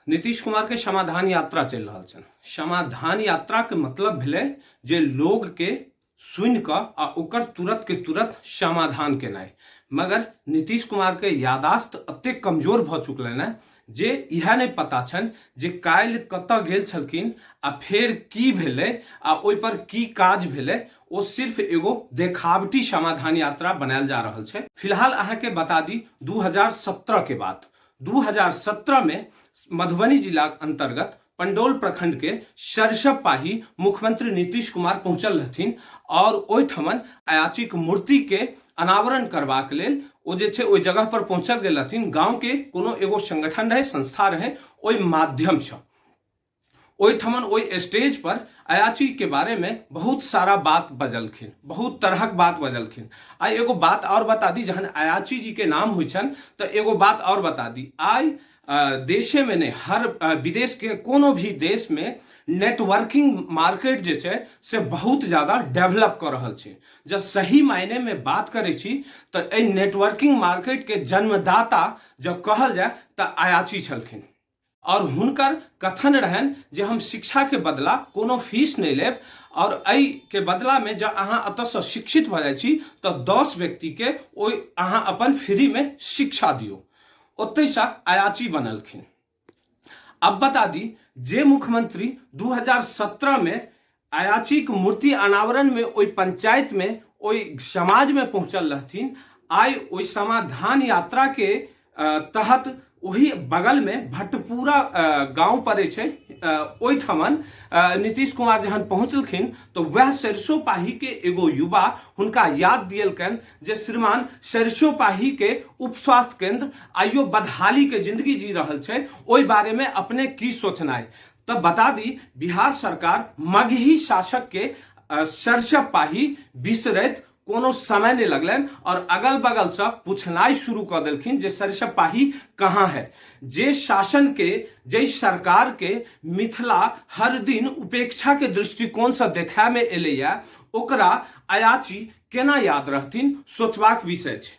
नीतीश कुमार के समाधान यात्रा चलि रहल छनि। समाधान यात्रा के मतलब भेलै जे लोग के सुनि कऽ आ ओकर तुरंत के तुरंत समाधान केनाइ। मगर नीतीश कुमार के यादाश्त एतेक कमजोर भऽ चुकलनि हेँ जे इएह नहि पता छनि जे काल्हि कतऽ गेल छलखिन आ फेर की भेलै आ ओहिपर की काज भेलै। ओ सिर्फ एगो देखावटी समाधान यात्रा बनायल जा रहल छै। फिलहाल अहाँके बता दी 2017 के बात, 2017 में मधुबनी जिलाक अंतर्गत पंडौल प्रखंड के सरिसब पाही मुख्यमंत्री नीतीश कुमार पहुंचल रहथिन और ओहिठमन अयाचीक मूर्ति के अनावरण करबाक लेल ओ जे छै ओहि जगह पर पहुंचल गेल रहथिन। गांव के कोनो एगो संगठन रहे, संस्था रहे, ओहि माध्यम से ओहिठमन ओहि स्टेज पर अयाची के बारे में बहुत सारा बात बजलखिन, बहुत तरहक बात बजलखिन। आ एगो बात और बता दी, जहन अयाची जी के नाम होइ छनि तऽ एगो बात और बता दी, आइ देशे में नहि, हर विदेश के कोनो भी देश में नेटवर्किंग मार्केट जे छै से बहुत ज्यादा डेवलप कऽ रहल छै। जब सही मायने में बात करै छी तऽ एहि नेटवर्किंग मार्केट के जन्मदाता जब कहल जाय तऽ अयाची छलखिन। और हुनकर कथन रहनि जे हम शिक्षा के बदला कोनो फीस नहि लेब और एहि के बदला में जँ अहाँ एतऽसँ शिक्षित भऽ जाइ छी तऽ 10 व्यक्ति के ओहि अहाँ अपन फ्री में शिक्षा दियौ। ओतहिसँ अयाची बनलखिन। अब बता दी जे मुख्यमंत्री 2017 में अयाचीक मूर्ति अनावरण में ओहि पंचायत में ओहि समाज में पहुंचल रहथिन, आइ ओहि समाधान यात्रा के तहत ओही बगल में भटपुरा गांव पड़े छै, ओहिठमन नीतीश कुमार जहन पहुंचलखिन तो वह सरिसो पाही के एगो युवा हुनका याद दियलकनि जे श्रीमान सरिसो पाही के उप स्वास्थ्य केंद्र आइयो बदहाली के जिंदगी जी रहल छै, ओहि बारे में अपने की सोचनाइ। तब बता दी बिहार सरकार मगही शासक के सरिसब पाही बिसरैत कोनो समय नहीं लगलनि और अगल बगल से पूछनाइ शुरू कऽ देलखिन जे सरिसब पाही कहाँ है। जे शासन के, जे सरकार के मिथिला हर दिन उपेक्षा के दृष्टिकोण से देखा में एलैया, ओकरा अयाची केना याद रहथिन, सोचबाक विषय छै।